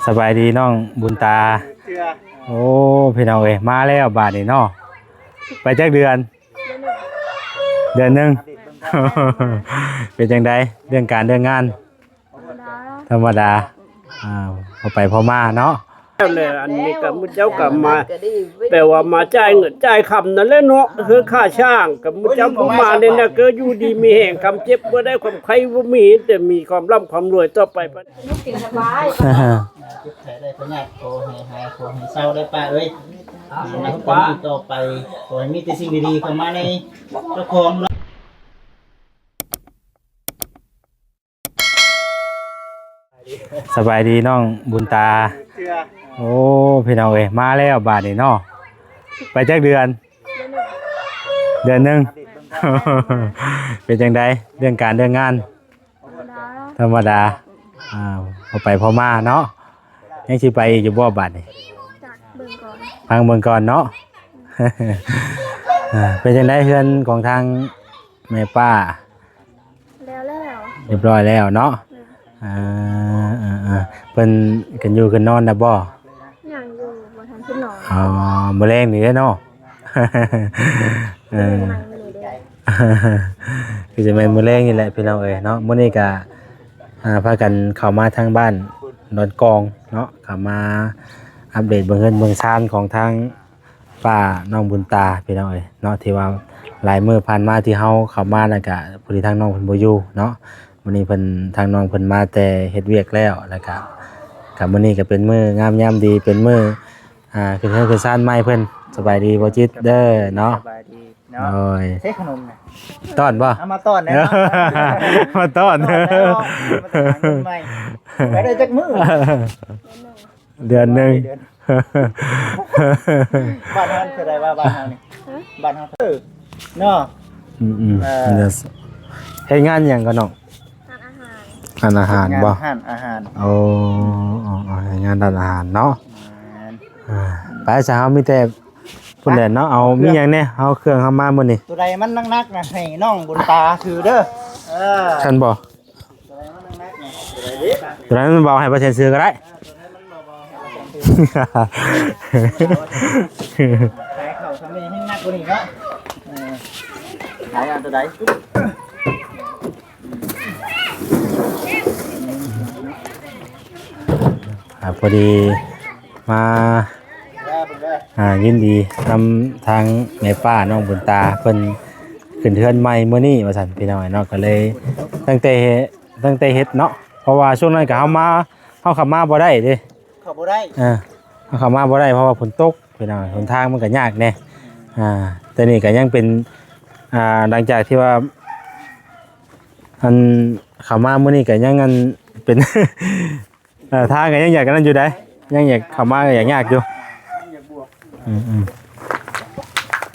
ສະບາຍດີນ້ອງບຸນຕາ. ໂອ້ ພີ່ນ້ອງເອີຍ ມາແລ້ວບາດນີ້ເນາະ. ໄປຈັກເດືອນ? ເດືອນໜຶ່ງ. ເປັນຈັ່ງໃດເລື່ອງການເລື່ອງງານ? ທຳມະດາ. ອ່າ ພໍໄປພໍມາເນາະ. ແລ້ວແຫຼະ ອັນນີ້ກໍໝູ່ເຈົ້າກໍມາ ແປວ່າມາຈ່າຍເງິນຈ່າຍຄຳນັ້ນແຫຼະເນາະ. ຄືຄ່າຊ່າງ ກໍໝູ່ເຈົ້າຜູ້ມານີ້ນະ ກໍຢູ່ດີມີແຮງ ຄຳເຈັບບໍ່ໄດ້ ຄວາມໄຂ້ບໍ່ມີ ແຕ່ມີຄວາມລ່ຳຄວາມລວຍຕໍ່ໄປ. ເຈັບໄຂ້ໄດ້ພະຍາດ ຂໍໃຫ້ຫາຍ ຂໍໃຫ້ເຊົາໄດ້ປ້າເອີຍ. ນັບແຕ່ນີ້ຕໍ່ໄປ ຂໍໃຫ້ມີແຕ່ສິ່ງດີໆເຂົ້າມາໃນເຈົ້າຂອງ. ສະບາຍດີນ້ອງບຸນຕາ. ໂອ້ ພີ່ນ້ອງເອີຍ ມາແລ້ວບາດນີ້ເນາະ. ໄປຈັກເດືອນ? ເດືອນໜຶ່ງ. ເປັນຈັ່ງໃດເລື່ອງການເລື່ອງງານ? ທຳມະດາ. ອ່າ ພໍໄປພໍມາເນາະ. ຍັງຊິໄປອີກຢູ່ບໍ່ບາດນີ້? ຈັກ ເບິ່ງກ່ອນ ຟັງເບິ່ງກ່ອນເນາະ. ອ່າ ເປັນຈັ່ງໃດເຮືອນຂອງທາງແມ່ປ້າ? ແລ້ວແລ້ວ ຮຽບຮ້ອຍແລ້ວເນາະ. ເອີ ເອີ ເອີ ເພິ່ນຂຶ້ນຢູ່ຂຶ້ນນອນແລ້ວບໍ່? ຍັງຢູ່ ບໍ່ທັນຂຶ້ນນອນ. ອໍ ມື້ແລງນີ້ເດ້ເນາະ. ເອີ ຄືຊິແມ່ນມື້ແລງນີ້ແຫຼະພີ່ນ້ອງເອີຍເນາະ. ມື້ນີ້ກະ ອ່າ ພາກັນເຂົ້າມາທາງບ້ານດອນກອງເນາະ ເຂົ້າມາອັບເດດເບິ່ງເຮືອນເບິ່ງຊານຂອງທາງ ປ້ານ້ອງບຸນຕາ ພີ່ນ້ອງເອີຍເນາະ. ທີ່ວ່າຫຼາຍມື້ຜ່ານມາທີ່ເຮົາເຂົ້າມາ ແລ້ວກະພໍດີທາງນ້ອງເພິ່ນບໍ່ຢູ່ເນາະ. ມື້ນີ້ເພິ່ນ ທາງນ້ອງເພິ່ນມາແຕ່ເຮັດວຽກແລ້ວ ແລ້ວກະ ກະມື້ນີ້ກະເປັນມື້ງາມຍາມດີ ເປັນມື້ ອ່າ ຂຶ້ນເຮືອນຂຶ້ນຊານໃໝ່ເພິ່ນ. ສະບາຍດີບໍ່ຈິດເດີເນາະ. ສະບາຍດີເນາະ. ໂດຍ ໃຊ້ຂະໜົມນະ ຕ້ອນບໍ່? ເອົາມາຕ້ອນແດ່ເນາະ. ມາຕ້ອນ ຕ້ອນແລ້ວ ມາຕັ້ງເງິນໃໝ່. ໄປໄດ້ຈັກມື້? ເດືອນໜຶ່ງ. ເດືອນ ບ້ານເຮົາເທົ່າໃດວ່າບ້ານເຮົານີ້? ຮະ? ບ້ານເຮົາເທົ່າເນາະ. ອືມໆ ເອີ ເຮັດ ເຮັດງານຫຍັງກໍນ້ອງ? ຮ້ານອາຫານ. ຮ້ານອາຫານບໍ່? ເຮັດງານຮ້ານອາຫານ. ໂອ້ ເຮັດງານຮ້ານອາຫານເນາະ. ແມ່ນ. ອ່າ ໄປຊະ ເຮົາມີແຕ່ພຸ້ນແຫຼະເນາະ. ເອົາ ເອົາເຄື່ອງ ມີຫຍັງແດ່? ເອົາເຄື່ອງເຮົາມາມື້ນີ້. ຕົວໃດມັນໜັກໆນະ ໃຫ້ນ້ອງບຸນຕາຖືເດີ. ເອີ ຄັນບໍ່? ຕົວໃດມັນເບົາໃຫ້ປາແສນຊື້ກໍໄດ້. ຂາຍເຂົ້າຊຳນີ້ແຮງໜັກກວ່ານີ້ເນາະ. ເອີ ຂາຍເອົາຕົວໃດ? ອ່າ ພໍດີ ມາ ອ່າ ຍິນດີນຳທາງແມ່ປ້ານ້ອງບຸນຕາ ເພິ່ນຂຶ້ນເຮືອນໃໝ່ມື້ນີ້ວ່າຊັ້ນ ພີ່ນ້ອງເນາະ. ກໍເລີຍຕັ້ງແຕ່ ຕັ້ງແຕ່ເຮັດເນາະ ເພາະວ່າຊ່ວງນັ້ນກໍເຮົາມາ ເຮົາເຂົ້າມາບໍ່ໄດ້ເດ້ ເຂົ້າບໍ່ໄດ້. ເອີ ເຮົາເຂົ້າມາບໍ່ໄດ້ ເພາະວ່າຝົນຕົກ ພີ່ນ້ອງ ຫົນທາງມັນກໍຍາກແດ່. ອ່າ ແຕ່ນີ້ກໍຍັງເປັນ ອ່າ ຫຼັງຈາກທີ່ວ່າ ອັນ ເຂົ້າມາມື້ນີ້ກໍຍັງ ອັນ ເປັນ ເອີ ທາງກໍຍັງຢາກອັນນັ້ນຢູ່ໃດ ຍັງຢາກເຂົ້າມາກໍຢາກຍາກຢູ່. ອືມໆ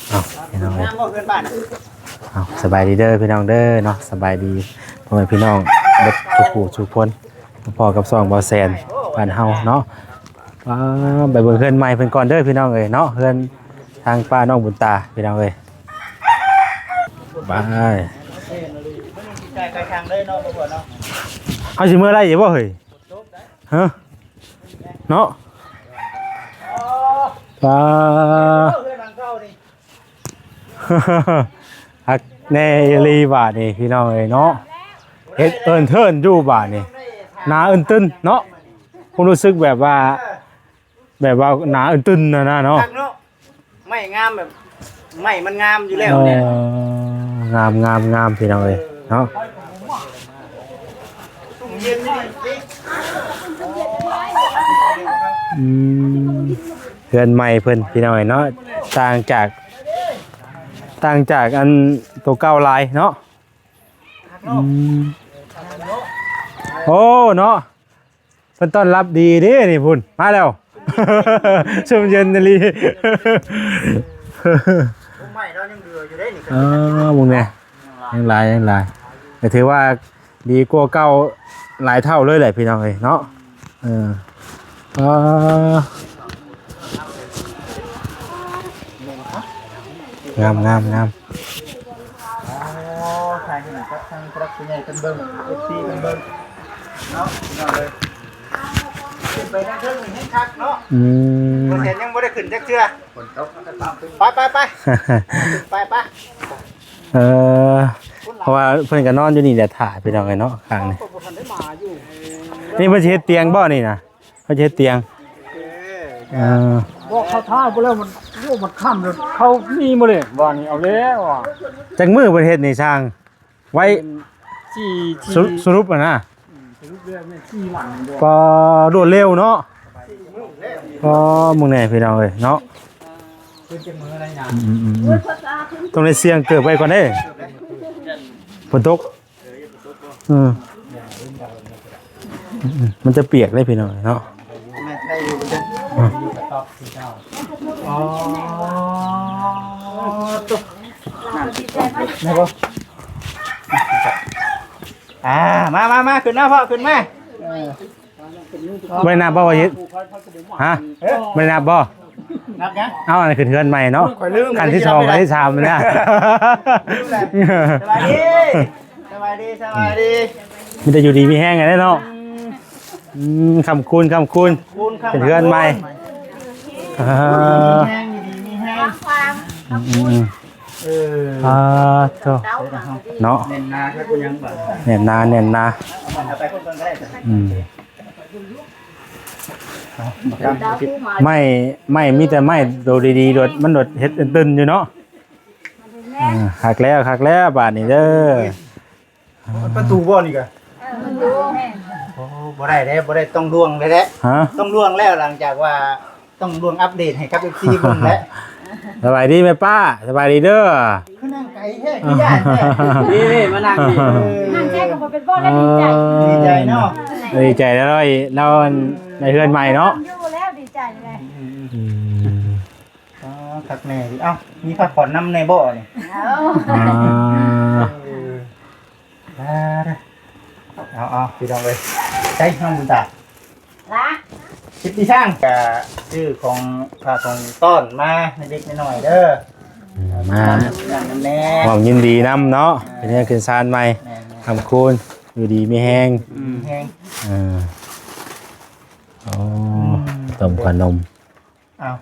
ເອົາ ພີ່ນ້ອງເອີຍ ເອົາ ສະບາຍດີເດີພີ່ນ້ອງເດີເນາະ. ສະບາຍດີພໍ່ແມ່ພີ່ນ້ອງເບິດທຸກຜູ້ທຸກຄົນ ພໍ້ກັບຊ່ອງເບົາແສນບ້ານເຮົາເນາະ. ອ່າ ໄປເບິ່ງເຮືອນໃໝ່ເພິ່ນກ່ອນເດີພີ່ນ້ອງເອີຍເນາະ ເຮືອນທາງປ້ານ້ອງບຸນຕາ ພີ່ນ້ອງເອີຍ. ໄປ ເຮົາຊິເມືອໄດ້ຢູ່ບໍ່ເຮີ້ຍ? ຮະ ເນາະ ປາ ຄັກແນ່ອີ່ຫຼີບາດນີ້ພີ່ນ້ອງເອີຍເນາະ. ເຮັດເອີ້ນເທີນຢູ່ບາດນີ້ ໜາອື່ນຕື່ນເນາະ. ຄວາມຮູ້ສຶກແບບວ່າ ແບບວ່າໜາອື່ນຕື່ນຫັ້ນນະເນາະ. ຄັກເນາະ ໄມ້ງາມແບບ ໄມ້ມັນງາມຢູ່ແລ້ວນີ້. ເອີ ງາມໆໆ ພີ່ນ້ອງເອີຍເນາະ. ອືມ ເຮືອນໃໝ່ເພິ່ນພີ່ນ້ອງເອີຍເນາະ ຕ່າງຈາກ ຕ່າງຈາກອັນໂຕເກົ່າຫຼາຍເນາະ. ອືມ ໂອ້ ເນາະ ເພິ່ນຕ້ອນຮັບດີເດ້ນີ້ ພຸ້ນມາແລ້ວ ຊຸ່ມເຢັນອີ່ຫຼີ. ໂອ້ ໄມ້ລາວຍັງເຫຼືອຢູ່ເດ້ນີ້. ເອີ ເບິ່ງແດ່ ຍັງຫຼາຍ ຍັງຫຼາຍ ກໍຖືວ່າດີກວ່າເກົ່າຫຼາຍເທົ່າເລີຍແຫຼະ ພີ່ນ້ອງເອີຍເນາະ. ເອີ ເອີ ງາມ ງາມ ງາມ. ອໍ ຖ່າຍໃຫ້ກັບທາງຜູ້ຫຼັກຜູ້ໃຫຍ່ເພິ່ນເບິ່ງ ເອັຟຊີເພິ່ນເບິ່ງເນາະ ພີ່ນ້ອງເອີຍ. ຂຶ້ນໄປທາງເທິງນີ້ແຮງຄັກເນາະ. ອືມ ບໍ່ແມ່ນ ຍັງບໍ່ໄດ້ຂຶ້ນຈັກເທື່ອ. ຝົນຕົກ ໄປ ໄປ ໄປ ໄປ ໄປ. ເອີ ເພາະວ່າເພິ່ນກໍນອນຢູ່ນີ້ແຫຼະ ຖ້າ ພີ່ນ້ອງເອີຍເນາະ ຂ້າງນີ້. ນີ້ເພິ່ນຊິເຮັດຕຽງບໍ່ນີ້ນະ? ເຂົາຈະເຮັດຕຽງ. ເອີ ບອກເຂົາຖ້າບໍ່ແລ້ວ ມັນ ໂອ້ ມັນຄ່ຳແລ້ວ ເຂົາໜີໝົດເລີຍ ວ່ານີ້ເອົາແລ້ວວ່າ. ຈັກມື້ເພິ່ນເຮັດນີ້ຊ່າງ? ໄວ້ ສີ່ ສະຫຼຸບ ສະຫຼຸບຫັ້ນນະ. ອືມ ສະຫຼຸບແລ້ວແມ່ນສີ່ວັນ. ກໍລວດເລັວເນາະ. ກໍມື້ແນ່ພີ່ນ້ອງເອີຍເນາະ. ອືມໆໆ ຕ້ອງໄດ້ສ່ຽງເກີບໄວ້ກ່ອນເດ້ ຝົນຕົກ. ເອີ ມັນຈະປຽກເດ້ພີ່ນ້ອງເນາະ. ອໍ ຕົກ ອາ ມາ ມາ ມາ ຂຶ້ນມາພໍ່ ຂຶ້ນມາ. ເອີ ບໍ່ໄດ້ນັບບໍ່ວ່າເຮັດ? ຮະ? ບໍ່ໄດ້ນັບບໍ່? ນັບຫຍັງ? ເອົາ ອັນນັ້ນຂຶ້ນເຮືອນໃໝ່ເນາະ. ຂ້ອຍລືມ ຂັ້ນທີສອງ ຂັ້ນທີສາມນະ. ສະບາຍດີ ສະບາຍດີ ສະບາຍດີ. ມີແຕ່ຢູ່ດີມີແຮງຫັ້ນແຫຼະເນາະ. ອືມ ອືມ ຄ້ຳຄູນ ຄ້ຳຄູນ ຄູນ ຄ້ຳຄູນ ເປັນເຮືອນໃໝ່. ອ່າ ຢູ່ດີມີແຮງ ຢູ່ດີມີແຮງ. ອືມໆໆ ເອີ ອ່າ ໂທ້ ເນາະ ແໜ້ນໜາຄັກຄືຫຍັງບາດ ແໜ້ນໜາ ແໜ້ນໜາ. ເອົາໄປຄົນເບິ່ງກໍໄດ້. ອືມ ໄມ້ ໄມ້ມີແຕ່ໄມ້ໂຕດີໆ ໂດດ ມັນໂດດເຮັດຕື່ນໆຢູ່ເນາະ. ອ່າ ຄັກແລ້ວ ຄັກແລ້ວບາດນີ້ເດີ. ປະຕູບໍ່ນີ້ກະ? ເອີ ປະຕູ ໂອ້ ບໍ່ໄດ້ເດ້ ບໍ່ໄດ້ ຕ້ອງລ່ວງເດ້ແຫຼະ. ຮະ? ຕ້ອງລ່ວງແລ້ວ ຫຼັງຈາກວ່າຕ້ອງລ່ວງອັບເດດໃຫ້ກັບເອັຟຊີເບິ່ງແຫຼະ. ສະບາຍດີແມ່ປ້າ ສະບາຍດີເດີ. ຄືນັ່ງໄກແທ້ ຄືຢ້ານແທ້. ນີ້ໆ ມານັ່ງນີ້ ເອີ ນັ່ງແທ້ກໍບໍ່ເປັນບໍ່ ແລ້ວດີໃຈ ດີໃຈເນາະ. ດີໃຈແລ້ວ ລາວໄດ້ເຮືອນໃໝ່ເນາະ ຢູ່ແລ້ວດີໃຈເລີຍ. ອືມ ອືມ ອືມ ອໍ ຄັກແນ່. ເອົ້າ ມີຜ້າຂອນນຳແນ່ບໍ່ນີ້? ເອົາ ອ່າ ເອີ ເອົາ ເອົາ ພີ່ນ້ອງເອີຍ ໃສ່ນ້ອງບຸນຕາ ລະ ເຮັດດີຊ່າງ ກະຊື້ຂອງຝາກຂອງຕ້ອນມາໃຫ້ເດັກນ້ອຍເດີ. ອືມ ມາ ນຳແນ່ ຄວາມຍິນດີນຳເນາະ. ເອີ ເປັນເຮືອນຂຶ້ນຊານໃໝ່ ແມ່ນໆ ຄ້ຳຄູນ ຢູ່ດີມີແຮງ ອືມ ແຮງ ເອີ ໂອ້ ອືມ ຕົ້ມຂະໜົມ. ອ້າວ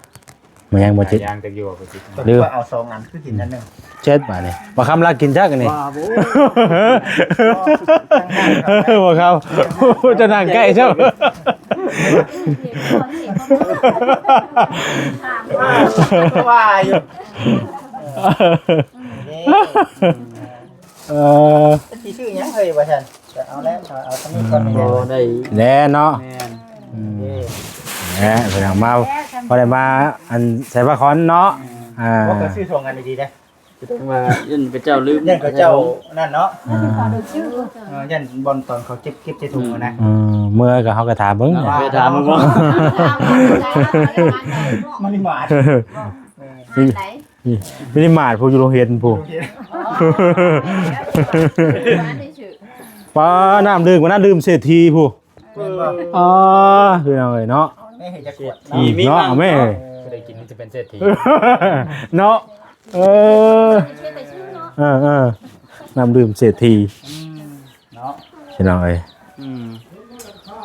ມັນຍັງບໍ່ຈິດ ຫາຍາງຈັກຢູ່ບໍ່ຈິດ ລືມ ເອົາສອງອັນຄືກິນອັນໜຶ່ງ ເຈັດບາດນີ້. ບໍ່ຄຳລັກກິນຈັກອັນນີ້ ບໍ່ຄຳ ຈະນັ່ງໃກ້ເຈົ້າ ວ່າຢູ່. ເອີ ຊິຊື້ຫຍັງເອີຍວ່າຊັ້ນ ກະເອົາແລ້ວ ເອົາ ເອົາສ່ຳນີ້ກ່ອນ. ອືມ ບໍ່ໄດ້ແລ້ວເນາະ. ແມ່ນ ອືມ ເອີ ແຫຼະ ເພິ່ນເອົາມາ ພໍໄດ້ມາ ອັນ ໃສ່ປາຄອນເນາະ. ອືມ ອ່າ ບໍ່ ກະຊື້ສອງອັນດີໆເດ້ ແຕ່ວ່າຢ້ານເຂົາເຈົ້າລືມ ຢ້ານເຂົາເຈົ້ານັ້ນເນາະ. ອ່າ ເອີ ຢ້ານບ່ອນຕອນເຂົາເກັບ ເກັບໃສ່ຖົງຫັ້ນນະ. ອືມ ເມື່ອກະເຮົາກະຖາມເບິ່ງ ເອີ ຖາມເບິ່ງ ມັນມາ ເອີ ມິນິມາດຜູ້ຢູ່ໂຮງຮຽນຜູ້. ອໍ ປາ ນ້ຳດື່ມ ກວ່ານ້ຳດື່ມເສດຖີຜູ້. ແມ່ນບໍ່? ອໍ ຄືເຮົາເນາະ ແມ່ເຮັດຈັກຂວດ ເສດຖີເນາະ. ເອົາແມ່ ເອີ ໄດ້ກິນມັນຈະເປັນເສດຖີເນາະ. ເອີ ເອີໆ ນ້ຳດື່ມເສດຖີ. ອືມ ເນາະ ພີ່ນ້ອງເອີຍ. ອືມ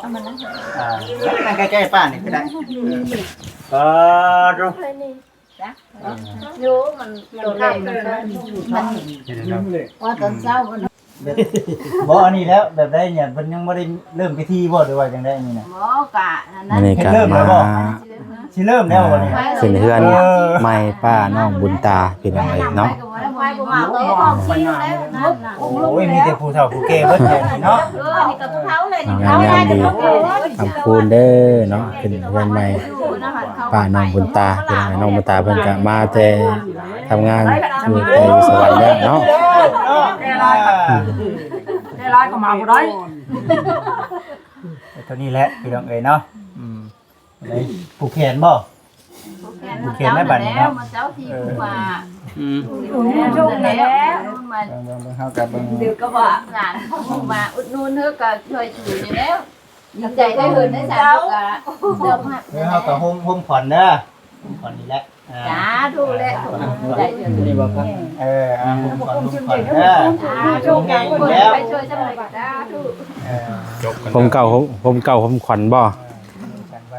ອ່າ ນັ່ງໃກ້ໆ ປ້ານີ້ກໍໄດ້. ເອີ ໂຍ ມັນໂຕເລັກ ມັນ ວ່າຕອນເຊົ້າ ບໍ່ ອັນນີ້ແລ້ວ ແບບໃດນີ້ ເພິ່ນຍັງບໍ່ໄດ້ເລີ່ມພິທີບໍ່ ຫຼືວ່າຈັ່ງໃດນີ້ນະ? ບໍ່ ກະອັນນັ້ນ ເຮັດເລີ່ມແລ້ວບໍ່? ຊິເລີ່ມແລ້ວບໍ່ນີ້? ເປັນເຮືອນໃໝ່ປ້ານ້ອງບຸນຕາ ພີ່ນ້ອງເອີຍເນາະ. ໂອ້ຍ ມີແຕ່ຜູ້ເຖົ້າຜູ້ແກ່ເບິດແຖວນີ້ເນາະ. ເອີ ອັນນີ້ກໍຜູ້ເຖົ້າເລີຍ ງາມດີ ຂອບຄຸນເດີເນາະ ເປັນເຮືອນໃໝ່ ປ້ານ້ອງບຸນຕາ ພີ່ນ້ອງເອີຍ. ນ້ອງບຸນຕາເພິ່ນກະມາແຕ່ທຳງານ ຢູ່ແຕ່ຢູ່ສະຫວັນແລ້ວເນາະ. ແກ່ຫຼາຍກໍມາບໍ່ໄດ້ ເທົ່ານີ້ແຫຼະ ພີ່ນ້ອງເອີຍເນາະ. ອືມ ໄດ້ຜູກແຂນບໍ່? ຜູກແຂນແລ້ວບັດນີ້ເນາະ. ເຈົ້າທີ່ຜູ້ວ່າ ອືມ ເບິ່ງໆ ເຮົາກໍເບິ່ງ ເດີກໍວ່າ ຫຼານເຂົາມາອຸດໜູນ ເຮົາກໍຊ່ວຍຖືນີ້ແລ້ວ. ດີໃຈໄດ້ເຫັນໄດ້ສາທຸກະ ເຮົາກໍໂຮມ ໂຮມຂວັນເດີ ໂຮມຂວັນນີ້ແຫຼະ. ສາທຸແຫຼະ ດີໃຈເດີ ນີ້ບໍ່ຄັບ. ເອີ ໂຮມຂວັນ ໂຮມຂວັນເດີ ສາທຸ ໄປຊ່ວຍຈັກໜ່ອຍ ສາທຸ. ເອີ ໂຮມເກົ່າ ໂຮມເກົ່າ ໂຮມຂວັນບໍ່?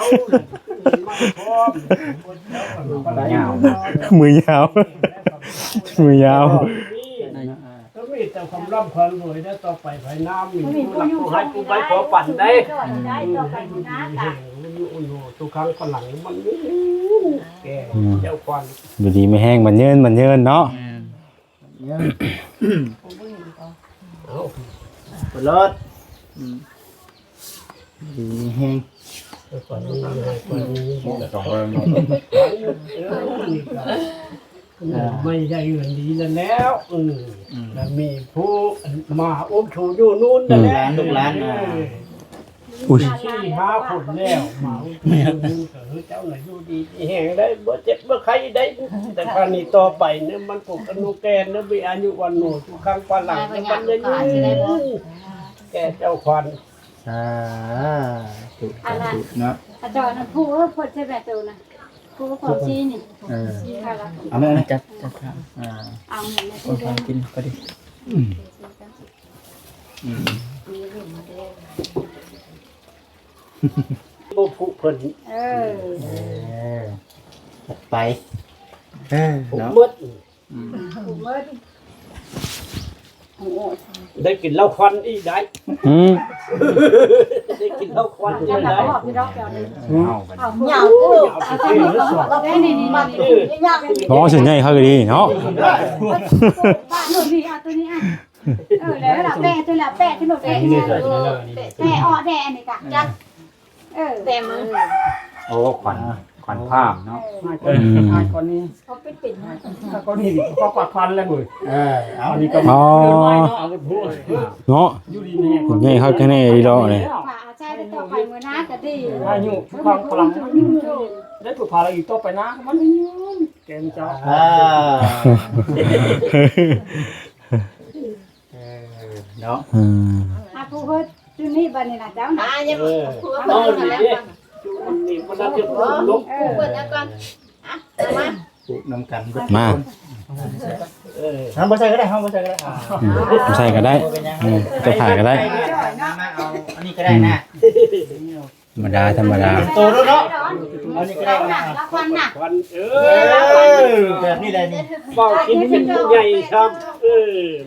ວ ມັນມາພ້ອມ ຍາວ ມືຍາວ ມືຍາວ ກໍມີແຕ່ຄວາມລ່ຳຄວາມລວຍ ແລ້ວຕໍ່ໄປພາຍໜ້າມີຜູ້ຮັກຜູ້ໃຫ້ຜູ້ໄຫວຂໍປັນໄດ້ ໄດ້ຕໍ່ໄປ ອືມ ໃຫ້ຢູ່ດີມີແຮງ ອຸນໂນ ສຸຂັງພະລັງ ມັນມີແກ່ ອືມ ເຈົ້າຄວັນ ຢູ່ດີມີແຮງ ໝັ້ນຍືນ ໝັ້ນຍືນເນາະ ແມ່ນ ເອົາ ເປີດລົດ ອືມ ດີມີແຮງ ເອີ ໄມ່ໄດ້ເງິນດີນັ້ນແລ້ວ ເອີ ອືມ ແລ້ວມີຜູ້ມາອຸບຊູຢູ່ນູ່ນນັ້ນແຫຼະ ອືມ ລູກຫຼານ ອ່າ ເອີ ອຸ້ຍ ສີ່ຫ້າຄົນແລ້ວ ມາອຸບຊູຢູ່ນູ່ນ ກໍຄືເຈົ້າລະຢູ່ດີມີແຮງໄດ້ ບໍ່ເຈັບບໍ່ໄຂ້ໄດ້ ແຕ່ຄາວນີ້ຕໍ່ໄປນີ້ມັນຜູ້ອະນຸແກນ ແລະມີອາຍຸວັນໂນ ສຸຂັງພະລັງ ແລະມັນຍືນ ແກ່ເຈົ້າຂວັນ ສາທຸ ສາທຸເນາະ ອາຈານນັ້ນຜູ້ເອີ ເພິ່ນໃສ່ແມ່ໂຕນະ ຜູ້ຂອງຊີນີ້ ເອີ ເອົາແມ່ ຈັບ ຈັບ ອ່າ ເອົາແມ່ ໂອ້ຍ ກິນພໍດີ ອືມ ອືມ ບໍ່ຜູກເພິ່ນ ເອີ ເອີ ໄປ ເອີ ເນາະ ໝົດ ອືມ ໄດ້ກິນເຫຼົ້າຄວັນອີກໄດ້ ອືມ ໄດ້ກິນເຫຼົ້າຄວັນອີກໄດ້ ເອົາ ເອົາ ເອົາ ເອົາ ບໍ່ ຊິໃຫຍ່ເຂົາກໍດີເນາະ ບ້ານນີ້ ເອົາຕົວນີ້ ອ່ະ ເອີ ແລ້ວລະ ແປະເທື່ອລະ ແປະເທື່ອລະ ແປະເທື່ອລະ ແປະອອກແດ່ອັນນີ້ກະ ຈັກ ເອີ ແຕ່ມື ໂອ້ ຂວັນ ຂວັນພາມເນາະ ເອີ ອືມ ກ່ອນນີ້ ເຂົາເປັນ ເປັນ ກ່ອນນີ້ ເຂົາກວາດຄວັນແລ້ວເວີຍ ເອີ ເອົາ ອັນນີ້ກໍ ອໍ ເນາະ ຢູ່ດີມີແຮງ ໃຫຍ່ຄັກແນ່ອີ່ຫຼໍນີ້ ຝາກເອົາໃຊ້ໄດ້ຕໍ່ໄປມື້ໜ້າກໍດີ ອາຍຸ ຄວາມພະລັງ ໄດ້ຜູກຜາລະອີກຕໍ່ໄປນາ ມັນຍືນ ແກ່ນເຈົ້າ ອ່າ ເອີ ເນາະ ອືມ ອ່າ ຜູ້ເຮັດຈຸນີ້ບັດນີ້ນະເຈົ້ານະ ອ່າ ຍັງ ເອີ ຜູ້ເຮັດຈຸນີ້ ຈຸນີ້ບໍ່ໄດ້ຈຸດລົງ ເອີ ເປີດແລ້ວກ່ອນ ອ່ະ ເອົາມາ ປຸກນຳກັນເບິດ ມາ ເອີ ເຮົາບໍ່ໃສ່ກໍໄດ້ ເຮົາບໍ່ໃສ່ກໍໄດ້ ອ່າ ບໍ່ໃສ່ກໍໄດ້ ບໍ່ເປັນຫຍັງ ອືມ ຈະຂາຍກໍໄດ້ ມາ ມາ ເອົາອັນນີ້ກໍໄດ້ນະ ອືມ ທຳມະດາ ທຳມະດາ ເປັນໂຕໂລດເນາະ ອັນນີ້ກໍໄດ້ນະ ລະຄວັນນະ ເອີ ເອີ ແບບນີ້ແຫຼະນີ້ ເວົ້າກິນໃຫຍ່ຊ້ຳ ເອີ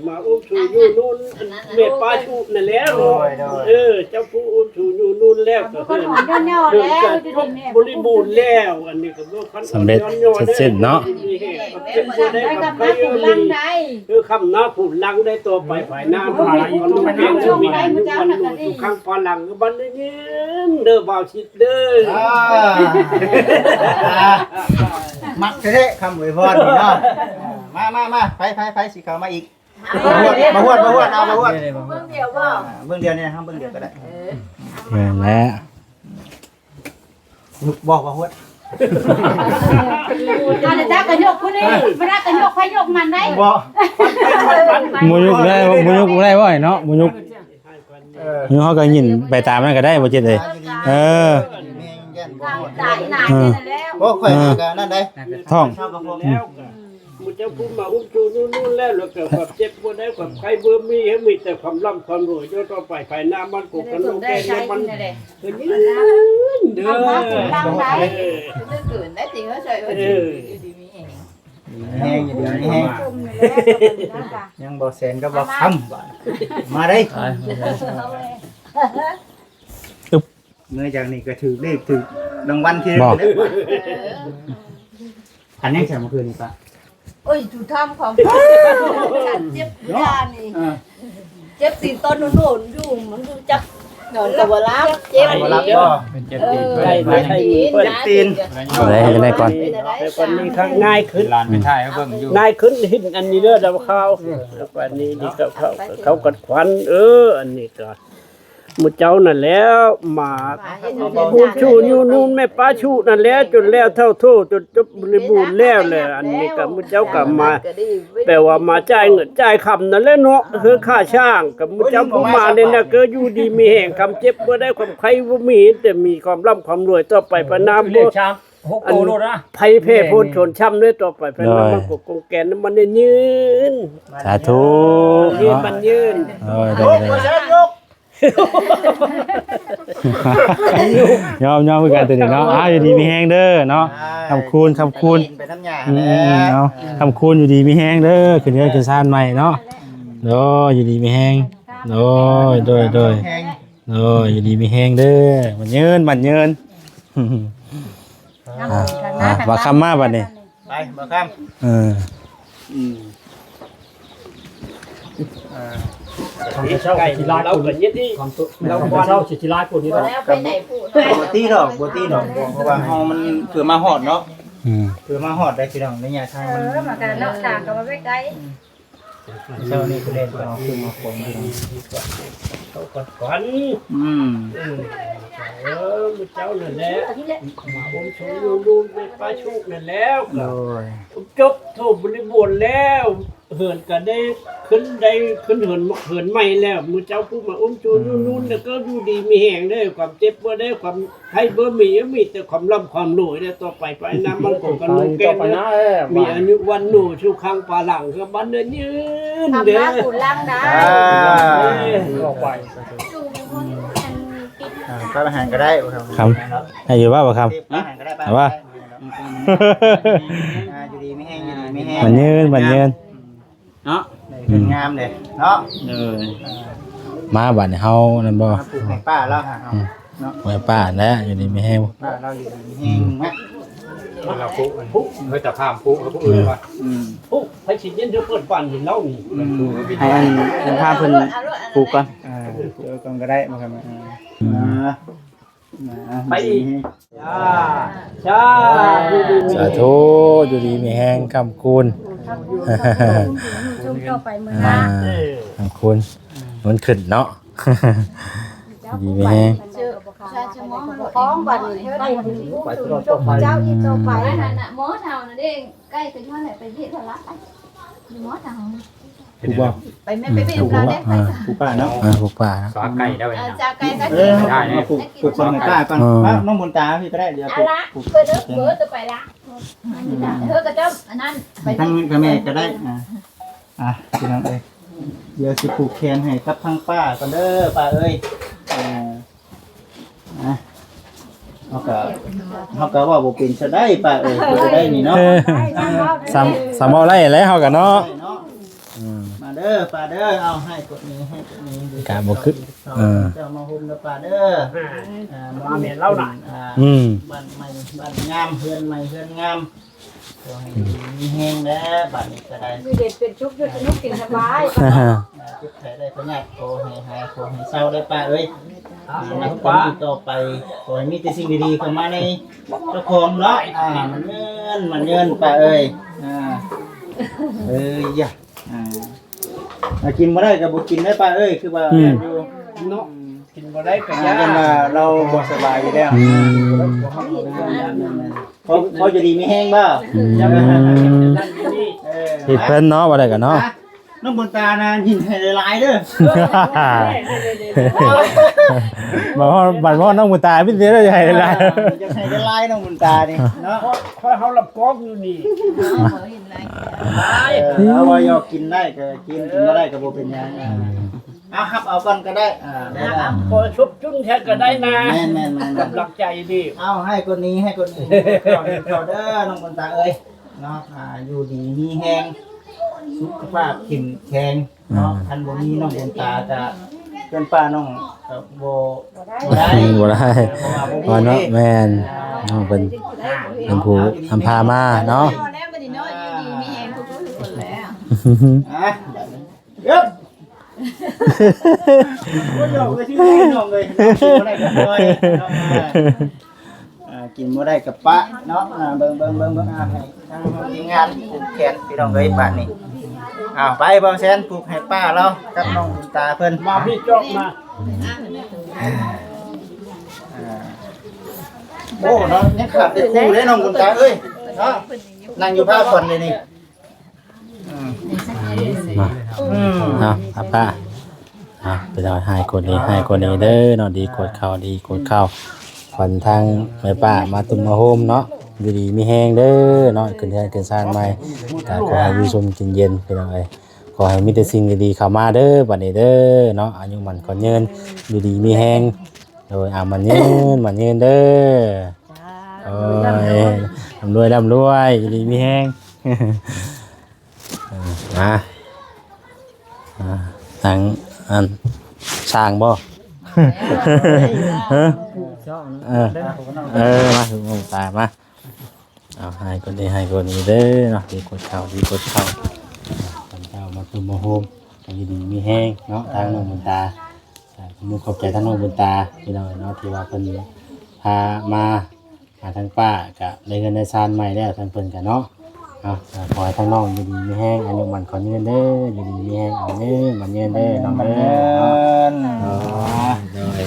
ມາອຸບຊູຢູ່ນູນ ແມ່ປ້າຊຸນັ້ນແຫຼະ ໂດຍ ໂດຍ ເອີ ເຈົ້າຜູ້ອຸບຊູຢູ່ນູນແລ້ວ ກໍເພິ່ນ ເພິ່ນກໍຈົບບໍລິບູນແລ້ວ ອັນນີ້ກໍບໍ່ຄັນ ສຳເລັດ ເສັດສິ້ນເນາະ ເປັນຜູ້ໃດກໍໄປຢູ່ນີ້ ຄືຄຳນາຜູ້ຫຼັງໄດ້ຕໍ່ໄປພາຍໜ້າ ມີອາຍຸວັນໂນສຸຂັງພະລັງ ບັນຍືນເດີບ່າວຊິດເດີ ອ່າ ມັກແທ້ໆ ຄຳອວຍພອນນີ້ເນາະ ມາ ມາ ມາ ໃຜ ໃຜ ໃຜຊິເຂົ້າມາອີກ ມາຮວດ ມາຮວດ ມາຮວດ ເອົາມາຮວດ ເບິ່ງດຽວບໍ່ ອ່າ ເບິ່ງດຽວນີ້ ເຮົາເບິ່ງດຽວກໍໄດ້ ແມ່ນແຫຼະ ຍົກບໍ່ວ່າຮວດ ອັນນັ້ນຈັກກະຍົກຜູ້ນີ້ ມັນກະຍົກໃຜຍົກມັນໄດ້ ບໍ່ ບໍ່ຍົກໄດ້ ບໍ່ຍົກບໍ່ໄດ້ເວົ້າເນາະ ບໍ່ຍົກ ເອີ ເຮົາກໍຍິນໄປຕາມນັ້ນກໍໄດ້ ບໍ່ເຈັດເອີຍ ເອີ ແມ່ນ ຢ້ານບໍ່ຮອດ ຕາຍໜ້າ ເອີ ແລ້ວ ບໍ່ ຂ້ອຍ ເອີ ກໍນັ້ນໄດ໋ ທ້ອງ ເຮົາກໍພໍແລ້ວ ໝູ່ເຈົ້າຜູ້ມາອຸບຊູຢູ່ນູນແລ້ວ ແລ້ວກໍຄວາມເຈັບບໍ່ໄດ້ ຄວາມໄຂ້ບໍ່ມີ ໃຫ້ມີແຕ່ຄວາມລ່ຳຄວາມລວຍຢູ່ຕໍ່ໄປພາຍໜ້າ ມັນຄົງກັນລົງແກ່ນ ມັນເປັນຍືນເດີ ເອີ ເກີນໄດ້ຈິງເອີຍ ເອີ ຢູ່ດີມີແຮງ ມີແຮງ ຢູ່ດີມີແຮງ ຍັງບໍ່ແສນກັບບໍ່ຄຳ ບາດ ມາເດ້ ອຶບ ເມື່ອຈາກນີ້ກໍຖືກເລກຖືກລາງວັນທີ່ ບໍ່ ເດ້ ອັນຍັງແຊມເມື່ອຄືນນີ້ປະ ໂອ້ຍ ຖືກທຳຂອງ ສັນເຈັບຢານີ້ ເອີ ເຈັບຕີນຕອນໂນນໆຢູ່ ມັນຮູ້ຈັກ ນອນກໍບໍ່ຫຼັບ ເຈັບ ບໍ່ຫຼັບບໍ່ ເຈັບຕີນ ເອີ ເຈັບຕີນ ໄດ້ ໄດ້ກ່ອນ ໄດ້ກ່ອນ ນີ້ຂ້າງງ່າຍຂຶ້ນ ຫຼານໄປຖ່າຍໃຫ້ເບິ່ງຢູ່ ງ່າຍຂຶ້ນ ເຫັນອັນນີ້ເດີດາວຂາວ ເອີ ອັນນີ້ ນີ້ກໍເຂົາ ເຂົາກັດຂວັນ ເອີ ອັນນີ້ກໍ ໝູ່ເຈົ້ານັ້ນແຫຼະ ມາ ມາເຮັດ ອຸບຊູຢູ່ນູນແມ່ປ້າຊຸນັ້ນແຫຼະ ຈົນແລ້ວເທົ່າໂທ ຈົນຈົບບໍລິບູນແລ້ວແຫຼະ ອັນນີ້ກໍໝູ່ເຈົ້າກໍມາ ແປວ່າມາຈ່າຍເງິນຈ່າຍຄຳນັ້ນແຫຼະເນາະ ເຮືອນຂ້າຊ້າງ ກໍໝູ່ເຈົ້າຜູ້ມານີ້ນະ ກໍຢູ່ດີມີແຮງ ຄວາມເຈັບບໍ່ໄດ້ ຄວາມໄຂ້ບໍ່ມີ ແຕ່ມີຄວາມລ່ຳຄວາມລວຍຕໍ່ໄປພາຍໜ້າ ບໍ່ ເລກສາມ ຫົກໂຕໂລດນະ ໄພແຜ່ໂພນຊົນຊ້ຳເລີຍ ຕໍ່ໄປພາຍໜ້າ ໂດຍ ມັນກໍກົງແກນ ມັນຍືນ ສາທຸ ມັນຍືນ ເນາະ ມັນຍືນ ໂດຍ ໂດຍ ໂດຍ ຍອມ ຍອມຄືກັນຕົວນີ້ເນາະ ອ້າວ ຢູ່ດີມີແຮງເດີເນາະ ອ່າ ຄຳຄູນ ຄຳຄູນ ໄປນຳຫຍ້າ ອືມ ແຫຼະ ເນາະ ຄຳຄູນ ຢູ່ດີມີແຮງເດີ ຂຶ້ນເຮືອນຂຶ້ນຊານໃໝ່ເນາະ ໂດຍ ຢູ່ດີມີແຮງ ໂດຍ ໂດຍ ໂດຍ ແຮງ ໂດຍ ຢູ່ດີມີແຮງເດີ ໝັ້ນຍືນ ໝັ້ນຍືນ ອ່າ ອ່າ ບ່າວຄຳມາບັດນີ້ ໄປ ບ່າວຄຳ ເອີ ອືມ ອ່າ ຂອງເຈົ້າຊິຫຼາຍກວ່ານີ້ ຂອງໂຕ ຂອງເຈົ້າຊິຫຼາຍກວ່ານີ້ ແລ້ວໄປໄຫນພຸ້ນ ບໍ່ຕີດອກ ບໍ່ຕີດອກ ເພາະວ່າເຮົາມັນເພື່ອມາຮອດເນາະ ອືມ ເພື່ອມາຮອດໄດ້ພີ່ນ້ອງ ໄລຍະທາງມັນ ເອີ ມັນກໍເນາະ ທາງກໍບໍ່ໄກ ເຊົ້ານີ້ກໍເລີຍເອົາຂຶ້ນມາຂອງຢູ່ ເຂົາກໍຂວັນ ອືມ ເອີ ມື້ເຈົ້ານັ້ນແຫຼະ ມາອົມຊູຢູ່ລູກໃນປ່າຊຸນັ້ນແລ້ວ ໂດຍ ຈົບໂທບໍລິບວນແລ້ວ ເຮືອນກໍໄດ້ຂຶ້ນ ໄດ້ຂຶ້ນເຮືອນ ເຮືອນໃໝ່ແລ້ວ ໝູ່ເຈົ້າຜູ້ມາອົມຊູຢູ່ນູນ ແລ້ວກໍຢູ່ດີມີແຮງເດີ ຄວາມເຈັບບໍ່ໄດ້ ຄວາມ ໃຫ້ບໍ່ມີ ມີແຕ່ຄວາມລ່ຳຄວາມລວຍເດີ ຕໍ່ໄປພາຍໜ້າມັນຄົງກັນລົງແກ່ນເດີ ມີອາຍຸວັນໂນສຸຂັງພະລັງ ຄືບັນຍືນເດີ ທຳມາບຸນຫຼັງໄດ້ ອ່າ ອອກໄປ ອ່າ ທານອາຫານກໍໄດ້ ຄຳ ໃຫ້ຢູ່ບໍ່ ບໍ່ຄຳ ທານອາຫານກໍໄດ້ ເອົາບໍ່ ອ່າ ຢູ່ດີມີແຮງ ຢູ່ດີມີແຮງ ບັນຍືນ ບັນຍືນ ເນາະ ເປັນງາມເດ້ເນາະ ເອີ ມາບັດນີ້ເຮົານັ້ນບໍ່ ມາປູກໃຫ້ປ້າລາວຫາເຮົາ ອືມ ເນາະ ໄວ້ປ້າແຫຼະ ຢູ່ດີມີແຮງ ປ້າລາວຢູ່ດີມີແຮງ ອືມ ມາ ລະຜູ້ ເຮົາຈະຂ້າມຜູ້ ເຮົາຜູ້ອື່ນວ່າ ອືມ ຜູ້ໃຜຊິເຢັນເດີ ເປີດບ້ານໃຫ້ລາວນີ້ ອືມ ໃຫ້ອັນ ພາເພິ່ນປູກກ່ອນ ອ່າ ປູກກ່ອນກໍໄດ້ ບໍ່ຄັນ ອ່າ ອ່າ ໄປອີກ ສາທຸ ຢູ່ດີມີແຮງຄ້ຳຄູນ ຊົມຕໍ່ໄປມື້ໜ້າ ອ່າ ຄ້ຳຄູນ ມັນຂຶ້ນເນາະ ດີມີແຮງ ຂອງບັດນີ້ ໄປ ໄປ ໄປ ເຈົ້າອີກຕໍ່ໄປ ໝໍເຖົ້ານັ້ນເດ້ ໃກ້ໄປຢູ່ຫັ້ນແຫຼະ ໄປວຽກຫັ້ນລະ ຢູ່ໝໍເຖົ້າ ຜູ້ບໍ່ ໄປແມ່ນໄປວຽກນຳລາວເດ້ ອ່າ ຜູ້ປ້າເນາະ ອ່າ ຜູ້ປ້າເນາະ ສາໄກ່ໄດ້ ເອີ ສາໄກ່ໄດ້ ເອີ ໄດ້ ເອົາ ເອົາ ເອົາ ເອົາ ເອົາ ເອົາ ເອົາ ເອົາ ເອົາ ເອົາ ເອົາ ນ້ອງບຸນຕາພີ່ກໍໄດ້ ດຽວ ອ່າ ລະ ເພິ່ນເດີ ເພິ່ນຈະໄປລະ ທາງແມ່ກໍໄດ້ ອ່າ ອ່າ ພີ່ນ້ອງເອີຍ ດຽວຊິຜູກແຂນໃຫ້ກັບທາງປ້າກ່ອນເດີ ປ້າເອີຍ ອ່າ ອ່າ ເຮົາກໍ ເຮົາກໍເວົ້າບໍ່ເປັນຊະໄດ໋ ປ້າເອີຍ ເອີ ບໍ່ໄດ້ນີ້ເນາະ ເອີ ສຳ ສຳເວົ້າໄດ້ແຫຼະເຮົາກໍເນາະ ໄດ້ເນາະ ອືມ ມາເດີປ້າເດີ ເອົາໃຫ້ກົດນີ້ ໃຫ້ກົດນີ້ ກະບໍ່ຄື ເອີ ເຈົ້າມາໂຮມເດີປ້າເດີ ອ່າ ມາແມ່ນລາວນະ ອ່າ ອືມ ບ້ານໃໝ່ບ້ານງາມ ເຮືອນໃໝ່ເຮືອນງາມ ຂໍໃຫ້ຢູ່ດີມີແຮງແດ່ ບາດນີ້ກໍໄດ້ ຢູ່ເຢັນເປັນສຸກ ຢູ່ສະໜຸກກິນສະບາຍ ອ່າ ເຈັບໄຂ້ໄດ້ພະຍາດ ຂໍໃຫ້ຫາຍ ຂໍໃຫ້ເຊົາເດີປ້າເອີຍ ອ່າ ນັບກັນຢູ່ຕໍ່ໄປ ຂໍໃຫ້ມີແຕ່ສິ່ງດີໆເຂົ້າມາໃນເຈົ້າຂອງເນາະ ອ່າ ໝັ້ນຍືນ ໝັ້ນຍືນປ້າເອີຍ ອ່າ ເອີຍ ອ່າ ອ່າ ກິນບໍ່ໄດ້ກໍບໍ່ກິນເດີປ້າເອີຍ ຄືວ່າ ອືມ ຢູ່ເນາະ ກິນບໍ່ໄດ້ກໍຢ່າ ເພາະວ່າລາວບໍ່ສະບາຍຢູ່ແລ້ວ ອືມ ຂໍ ຂໍຢູ່ດີມີແຮງບໍ່ ອືມ ເອີ ເຮັດເພິ່ນເນາະ ບໍ່ໄດ້ກໍເນາະ ນ້ອງບຸນຕານະ ຍິນໃຫ້ຫຼາຍໆເດີ ບາດຮອດ ບາດຮອດນ້ອງບຸນຕາ ມີແຕ່ຢາກໃຫ້ຫຼາຍໆ ຢາກໃຫ້ຫຼາຍໆ ນ້ອງບຸນຕານີ້ເນາະ ຂ້ອຍເຮົາລຳກອງຢູ່ນີ້ ເອີ ເອົາວ່າຢອກກິນໄດ້ກໍກິນ ກິນບໍ່ໄດ້ກໍບໍ່ເປັນຫຍັງ ເອົາ ຮັບເອົາກ່ອນກໍໄດ້ ອ່າ ໄດ້ ຂໍຊົບຈຸນແທ້ກໍໄດ້ນະ ແມ່ນໆໆໆ ກຳລັງໃຈດີ ເອົາ ໃຫ້ຄົນນີ້ ໃຫ້ຄົນນີ້ ເຂົ້າເດີ ນ້ອງບຸນຕາເອີຍ ເນາະ ອ່າ ຢູ່ດີມີແຮງ ສຸຂະພາບເຂັ້ມແຂງເນາະ ອືມ ຄັນບໍ່ມີນ້ອງບຸນຕາກະເປັນປ້ານ້ອງກະບໍ່ ບໍ່ໄດ້ ບໍ່ໄດ້ ເພາະວ່າບໍ່ມີ ເພາະເນາະ ເດ້ ແມ່ນ ອ່າ ນ້ອງເພິ່ນເປັນຜູ້ນຳພາມາເນາະ ພໍແລ້ວບັດນີ້ເນາະ ຢູ່ດີມີແຮງທຸກຄົນແລ້ວ ອ່ະ ເອີບ ບໍ່ຢອກເລີຍ ພີ່ນ້ອງເອີຍ ກິນບໍ່ໄດ້ກໍປ່ອຍເນາະ ອ່າ ກິນບໍ່ໄດ້ກໍປະເນາະ ອ່າ ເບິ່ງ ເບິ່ງ ເບິ່ງ ເບິ່ງ ອ່າ ໃຫ້ທາງທີມງານຜູກແຂນ ພີ່ນ້ອງເອີຍ ບາດນີ້ ເອົາ ໄປ ບ່າວແຊນຜູກໃຫ້ປ້າລາວກັບນ້ອງບຸນຕາເພິ່ນ ມາພີ່ຈອກມາ ອ່າ ໂອ້ ເນາະ ຍັງຂາດແຕ່ຄູ່ເດ້ ນ້ອງບຸນຕາເອີຍ ເນາະ ນັ່ງຢູ່ພາຂວັນເດນີ້. ມາ ອືມ ເອົາ ປ້າ ເອົາ ໄປເອົາໃຫ້ຄົນນີ້ ໃຫ້ຄົນນີ້ເດີເນາະ ດີກວດເຂົ້າ ດີກວດເຂົ້າ ຂວັນທາງແມ່ປ້າມາຕຸ້ມມາໂຮມເນາະ ຢູ່ດີມີແຮງເດີເນາະ ຂຶ້ນເຮືອນຂຶ້ນຊານໃໝ່ ກໍຂໍໃຫ້ຢູ່ຊົມກິນເຢັນ ພີ່ນ້ອງເອີຍ ຂໍໃຫ້ມີແຕ່ສິ່ງດີໆເຂົ້າມາເດີ ບັດນີ້ເດີເນາະ ອາຍຸໝັ້ນຂວັນຍືນ ຢູ່ດີມີແຮງ ໂດຍ ອ່າ ໝັ້ນຍືນ ໝັ້ນຍືນເດີ ໂອ້ຍ ລ່ຳລວຍ ລ່ຳລວຍ ຢູ່ດີມີແຮງ. ອ່າ ມາ ອ່າ ທາງອັນ ຊ່າງບໍ່? ຮະ? ເອີ ເອີ ມາ ຫຼວງຕາ ມາ ເອົາ ໃຫ້ຄົນນີ້ ໃຫ້ຄົນນີ້ເດີເນາະ ດີກວດເຂົ້າ ດີກວດເຂົ້າ ທ່ານເຈົ້າມາຕຸ້ມມາໂຮມ ໃຫ້ຢູ່ດີມີແຮງເນາະ ທາງນ້ອງບຸນຕາ ອ່າ ຂອບໃຈທາງນ້ອງບຸນຕາ ພີ່ນ້ອງເນາະ ທີ່ວ່າເພິ່ນພາມາ ອ່າ ທາງປ້າກະໄດ້ເຮືອນໄດ້ຊານໃໝ່ແລ້ວ ທາງເພິ່ນກະເນາະ ເອົາ ຂໍໃຫ້ທາງນ້ອງຢູ່ດີມີແຮງ ອາຍຸໝັ້ນຂວັນຍືນເດີ ຢູ່ດີມີແຮງ ອາຍຸໝັ້ນຍືນເດີ ນ້ອງເດີ ເນາະ ໂດຍ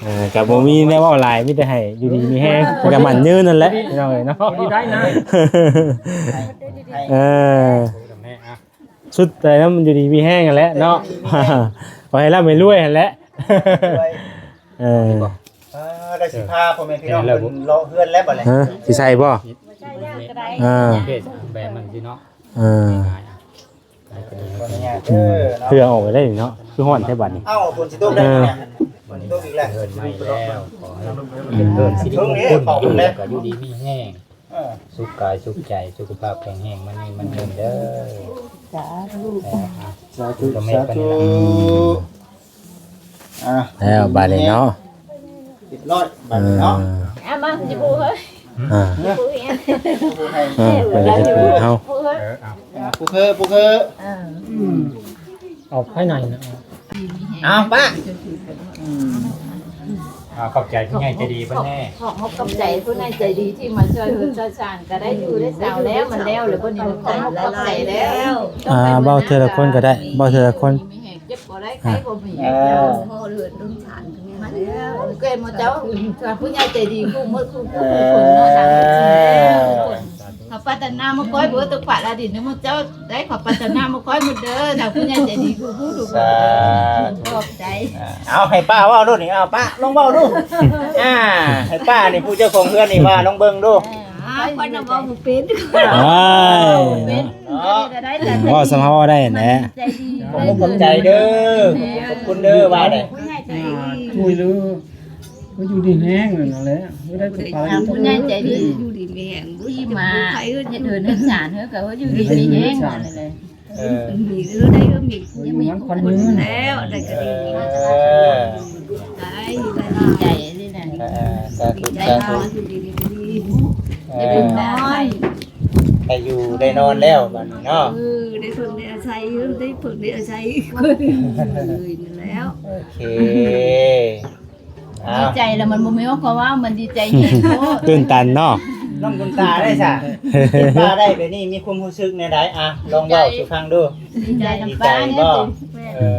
ເອີ ກະບໍ່ມີແນວເວົ້າຫຼາຍ ມີແຕ່ໃຫ້ຢູ່ດີມີແຮງ ກະໝັ້ນຍືນນັ້ນແຫຼະ ພີ່ນ້ອງເອີຍເນາະ ເອີ ສຸດແຕ່ນຳຢູ່ດີມີແຮງຫັ້ນແຫຼະເນາະ ຂໍໃຫ້ລ່ຳໃຫ້ລວຍຫັ້ນແຫຼະ ເອີ ເອີ ໄດ້ຊິພາພໍ່ແມ່ພີ່ນ້ອງເພິ່ນເລາະເຮືອນແລ້ວບັດນີ້ ຮະ ຊິໃສ່ບໍ່? ເອີ ແບບມັນຊິເນາະ ເອີ ເພື່ອອອກໄປໄດ້ເນາະ ຄືຮ້ອນແທ້ບັດນີ້ ເອົ້າ ຝົນຊິຕົກໄດ້ ເອີ ຝົນຊິຕົກອີກແລ້ວ ເຮືອນໃໝ່ແລ້ວ ຂໍໃຫ້ເປັນເຮືອນສິລິມຸງຄຸນ ຢູ່ດີມີແຮງ ເອີ ສຸກກາຍສຸກໃຈ ສຸຂະພາບແຂງແຮງ ໝັ້ນຍືນໝັ້ນຍືນເດີ ສາທຸ ສາທຸ ອ່າ ແລ້ວບາດນີ້ເນາະ ຮຽບຮ້ອຍບາດນີ້ເນາະ ເອີ ເອົາມາ ຊິບໍ່ເຮີ້ຍ ອ່າ ເອີ ເພິ່ນກໍຈະເປີດເຮົາ ເອີ ເອົາ ຜູ້ເຄີ ຜູ້ເຄີ ເອີ ເອົາພາຍໃນນະ ເອົາປ້າ ອືມ ອ່າ ຂອບໃຈຜູ້ໃຫຍ່ໃຈດີເພິ່ນແດ່ ຂອບ ຂອບ ຂອບໃຈຜູ້ໃຫຍ່ໃຈດີທີ່ມາຊ່ວຍເຮືອນຊ່ວຍຊານ ກໍໄດ້ຢູ່ໄດ້ເຊົາແລ້ວ ມັນແລ້ວແລ້ວ ບັດນີ້ຂອບໃຈຫຼາຍໆແລ້ວ ອ່າ ເວົ້າເທື່ອລະຄົນກໍໄດ້ ເວົ້າເທື່ອລະຄົນ ມີແຮງເຈັບບໍ່ໄດ້ໄຂ້ບໍ່ມີ ເອີ ເອີ ເຮືອນ ເຮືອນຊານ ມາແລ້ວ ເກີດມາເຈົ້າ ຜູ້ໃຫຍ່ໃຈດີຄູ່ໝົດຄູ່ຜູ້ ເອີ ຄົນເນາະ ເອີ ເຂົາປາດຖະໜາມາຄອຍເບີດຕົກປາດາດິນນຳໝູ່ເຈົ້າໄດ້ ເຂົາປາດຖະໜາມາຄອຍໝົດເດີ ທາງຜູ້ໃຫຍ່ໃຈດີຄູ່ຜູ້ທຸກຄົນ ສາທຸ ຂອບໃຈ ອ່າ ເອົາໃຫ້ປ້າເວົ້າໂລດນີ້ ເອົາປ້າລອງເວົ້າດູ ອ່າ ໃຫ້ປ້ານີ້ຜູ້ເຈົ້າຂອງເຮືອນນີ້ວ່າລອງເບິ່ງດູ ເອີ ຂ້ອຍນະເວົ້າບໍ່ເປັນ ເອີ ເນາະ ເປັນ ເນາະ ກໍໄດ້ ເວົ້າສ່ຳເຮົາເວົ້າໄດ້ຫັ້ນແຫຼະ ໃຈດີ ຂອບຄຸນເດີ ຂອບຄຸນເດີ ວ່າໄດ້ ຜູ້ໃຫຍ່ໃຈດີ ອ່າ ຊ່ວຍເຫຼືອ ກໍຢູ່ດີແຮງນັ້ນແຫຼະ ບໍ່ໄດ້ໄປ ຂອບໃຈຜູ້ໃຫຍ່ໃຈດີ ຢູ່ດີມີແຮງ ທີ່ມາເຮັດເຮືອນເຮັດຊານ ເຮົາກໍຢູ່ດີມີແຮງນັ້ນແຫຼະ ເອີ ມີເອີ ໄດ້ເອີ ມີ ມີ ມີ ມີ ມີ ຄົນ ຄົນ ແລ້ວ ໄດ້ກໍດີ ເອີ ໄດ້ ໄດ້ດີໃຈນີ້ນະ ເອີ ສາທຸ ສາທຸ ຢູ່ດີມີແຮງ ເອີ ໄດ້ນອນ ໄດ້ຢູ່ໄດ້ນອນແລ້ວບັດນີ້ເນາະ ເອີ ໄດ້ເພິ່ງໄດ້ອາໄສ ໄດ້ເພິ່ງໄດ້ອາໄສ ເອີ ນັ້ນແລ້ວ ໂອເຄ ອ່າ ດີໃຈແລ້ວມັນບໍ່ມີຄວາມເວົ້າ ມັນດີໃຈແຮງໂພດ ຕື່ນຕັນເນາະ ນ້ອງບຸນຕາໄດ້ຊະ ເຫັນປ້າໄດ້ແບບນີ້ມີຄວາມຮູ້ສຶກແນວໃດ ອ່າ ລອງເວົ້າສູ່ຟັງດູ ດີໃຈນຳປ້ານີ້ຕິ ເອີ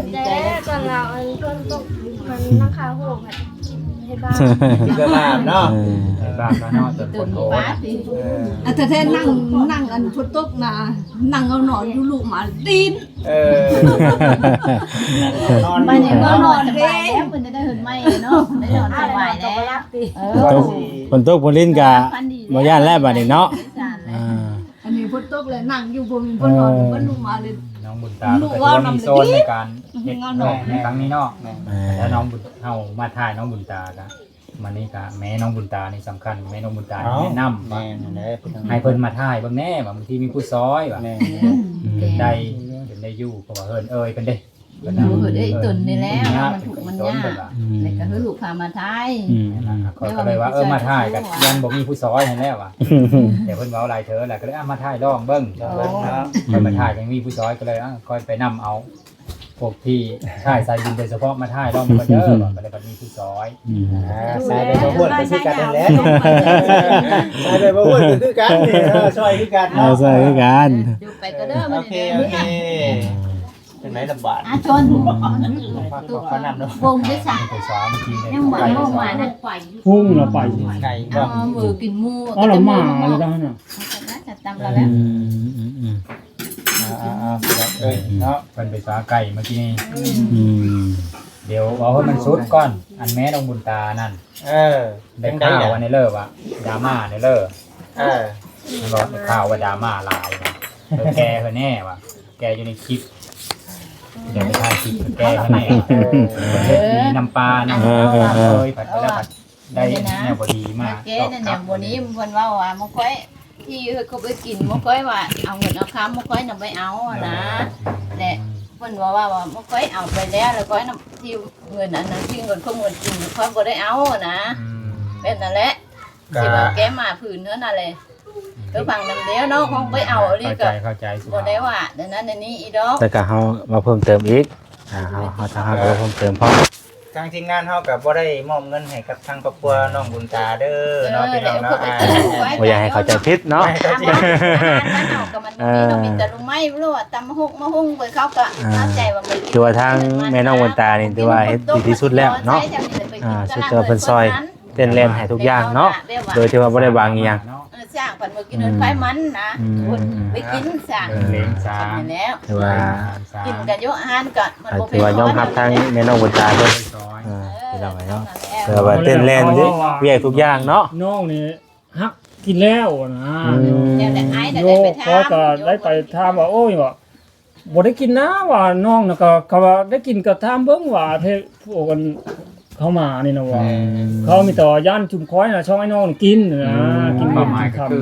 ດີໃຈແລ້ວຕອນລາວ ອັນເພິ່ນຕົກມັນຫຼັງຄາໂຮງ ເຮັດບ້ານ ເຮັດບ້ານເນາະ ເອີ ເຮັດບ້ານເນາະ ຈົນຝົນຕົກ ເອີ ອັນແທ້ໆ ນັ່ງ ນັ່ງອັນຝົນຕົກນະ ນັ່ງເອົານອນຢູ່ ລຸກມາດິນ ເອີ ນອນ ບັດນີ້ກໍນອນສະບາຍແລ້ວ ເພິ່ນໄດ້ເຮືອນໃໝ່ເນາະ ໄດ້ນອນສະບາຍແລ້ວ ເອີ ຝົນຕົກ ຝົນຕົກຝົນລິນກໍບໍ່ຢ້ານແລ້ວບັດນີ້ເນາະ ອ່າ ອັນນີ້ຝົນຕົກແລ້ວນັ່ງຢູ່ ບໍ່ມີບ່ອນນອນ ເອີ ເພິ່ນລຸກມາເລີຍ ນ້ອງບຸນຕາ ເພິ່ນກໍຖືວ່າມີໂຊນໃນການເຮັດນອກໃນຄັ້ງນີ້ເນາະ ແມ່ນ ແລ້ວນ້ອງບຸນ ເຮົາມາຖ່າຍນ້ອງບຸນຕາກໍ ມານີ້ກະແມ່ນ້ອງບຸນຕານີ້ສຳຄັນ ແມ່ນ້ອງບຸນຕາແນະນຳ ແມ່ນແຫຼະ ໃຫ້ເພິ່ນມາຖ່າຍເບິ່ງແດ່ວ່າບາງທີມີຜູ້ຊ່ອຍວ່າ ແມ່ນ ເປັນໄດ້ ເປັນໄດ້ຢູ່ ເພາະວ່າເອີ້ນເອີຍເພິ່ນເດ້ ເອີຍຕົນນີ້ແຫຼະ ມັນທຸກມັນຍາກ ແລ້ວກໍຄືລູກພາມາຖ່າຍ ຂ້ອຍກໍເລີຍວ່າ ເອີ ມາຖ່າຍກໍຢ້ານບໍ່ມີຜູ້ຊ່ອຍຫັ້ນແຫຼະວ່າ ແຕ່ເພິ່ນເວົ້າຫຼາຍເທື່ອແລ້ວ ກໍເລີຍ ອ່ະ ມາຖ່າຍລອງເບິ່ງ ລອງເບິ່ງເນາະ ຂ້ອຍມາຖ່າຍຍັງມີຜູ້ຊ່ອຍ ກໍເລີຍ ອ່ະ ຂ້ອຍໄປນຳເອົາ ພວກທີ່ຖ່າຍສາຍບຸນໂດຍສະເພາະມາຖ່າຍລອງເບິ່ງເດີ ກໍເລີຍບັດມີຜູ້ຊ່ອຍ ອືມ ອ່າ ສາຍໄປບໍ່ຮອດກໍຄືກັນນັ້ນແຫຼະ ສາຍໄປບໍ່ຮອດກໍຄືກັນ ເອີ ຊ່ອຍຄືກັນເນາະ ເອີ ຊ່ອຍຄືກັນ ຢູ່ໄປກໍເດີ ໂອເຄ ໂອເຄ ຈັ່ງໃດລະບາດ ອ່າ ຊົນ ຂໍນ້ຳເດີ ວົງໄດ້ຊະ ໄປສາມທີ ຍັງບໍ່ໄດ້ລົງມານະ ພຸ້ງລະໄປ ໄກບໍ່ ເອີ ມື້ກິນໝູ ອໍ ລະມາແລ້ວນະ ຕຳລະແລ້ວ ອືມ ອ່າໆໆ ເອີຍເນາະ ເພິ່ນໄປສາໄກ່ເມື່ອກີ້ນີ້ ອືມ ດຽວເອົາໃຫ້ມັນສຸດກ່ອນ ອັນແມ່ນ້ອງບຸນຕານັ້ນ ເອີ ໄດ້ຂ່າວວ່າແນວເລີວ່າດຣາມາແນວເລີ ເອີ ມັນບອກໄດ້ຂ່າວວ່າດຣາມາຫຼາຍນະ ເອີ ແກ້ເພິ່ນແນ່ວ່າ ແກ້ຢູ່ໃນຄລິບ ດຽວໄປຖ່າຍຄລິບແກ້ເພິ່ນແນ່ ເອີ ເພິ່ນເຮັດມີນ້ຳປານ້ຳ ເອີ ເອີ ເອີ ເອີຍ ພັດໄປແລ້ວພັດ ໄດ້ແນວບໍ່ດີມາ ແກ້ແນວບໍ່ດີ ເພິ່ນເວົ້າວ່າໝູ່ຂ້ອຍທີ່ເຮັດຄົບເຮັດກິນ ໝູ່ຂ້ອຍວ່າເອົາເງິນເອົາຄຳ ໝູ່ຂ້ອຍນຳໄປເອົານະ ແລະເພິ່ນວ່າ ວ່າໝູ່ຂ້ອຍເອົາໄປແລ້ວ ແລ້ວຂ້ອຍນຳທີ່ເງິນອັນນັ້ນ ທີ່ເງິນຄົບເງິນກິນ ຂ້ອຍບໍ່ໄດ້ເອົານະ ແມ່ນນັ້ນແຫຼະ ຊິວ່າແກ້ມາຜືນເທົ່ານັ້ນແຫຼະ ເອີ ຟັງນຳແລ້ວເນາະ ຂອງໄປເອົາອີ່ຫຼີກໍ ເຂົ້າໃຈ ເຂົ້າໃຈ ບໍ່ໄດ້ວ່າແນວນັ້ນແນວນີ້ອີ່ດອກ ແລ້ວກໍເຮົາມາເພີ່ມເຕີມອີກ ອ່າ ເຮົາ ເຮົາ ທາງເຮົາກໍເພີ່ມເຕີມພ້ອມ ທາງທີມງານເຮົາກໍບໍ່ໄດ້ມອບເງິນໃຫ້ກັບທາງຄອບຄົວນ້ອງບຸນຕາເດີເນາະ ພີ່ນ້ອງເນາະ ອ່າ ບໍ່ຢາກໃຫ້ເຂົ້າໃຈຜິດເນາະ ເອີ ມີແຕ່ລູກໄມ້ ບໍ່ຮູ້ວ່າຕຳໝາກຫຸ່ງ ມາຫຸ່ງໄປ ເຂົາກໍເຂົ້າໃຈວ່າມັນ ຖືວ່າທາງແມ່ນ້ອງບຸນຕານີ້ ຖືວ່າເຮັດດີທີ່ສຸດແລ້ວເນາະ ອ່າ ສຸດແຕ່ວ່າເພິ່ນຊ່ອຍ ເຕັ້ນແລ່ນໃຫ້ທຸກຢ່າງເນາະ ໂດຍທີ່ວ່າບໍ່ໄດ້ຫວັງອີ່ຫຍັງ ເອີ ສ້າງເພິ່ນບໍ່ກິນເງິນໄຟມັນນະ ອືມ ໄປກິນສ້າງ ເອີ ເອີ ນີ້ແຫຼະ ຖືວ່າກິນກັນຢູ່ຮ້ານກໍມັນບໍ່ ຖືວ່າຍອມຮັບທາງແມ່ນ້ອງບຸນຕາເພິ່ນ ເອີ ພີ່ນ້ອງເອີຍເນາະ ແຕ່ວ່າເຕັ້ນແລ່ນວຽກທຸກຢ່າງເນາະ ນ້ອງນີ້ຮັກກິນແລ້ວນະ ອືມ ໂຍ ຂ້ອຍກໍໄດ້ໄປຖາມວ່າ ໂອ້ຍ ວ່າ ບໍ່ໄດ້ກິນນະວ່າ ນ້ອງນະ ກໍ ກໍວ່າໄດ້ກິນ ກໍຖາມເບິ່ງວ່າ ເພ ພວກອັນເຂົ້າມານີ້ນະວ່າ ອືມ ເຂົາມີແຕ່ວ່າຢ້ານຊຸມຂ້ອຍນະ ຊ່ອງໄອ້ນ້ອງກິນນະ ອືມ ກິນເບັດກິນຄຳ ຄວາມໝາຍກໍຄື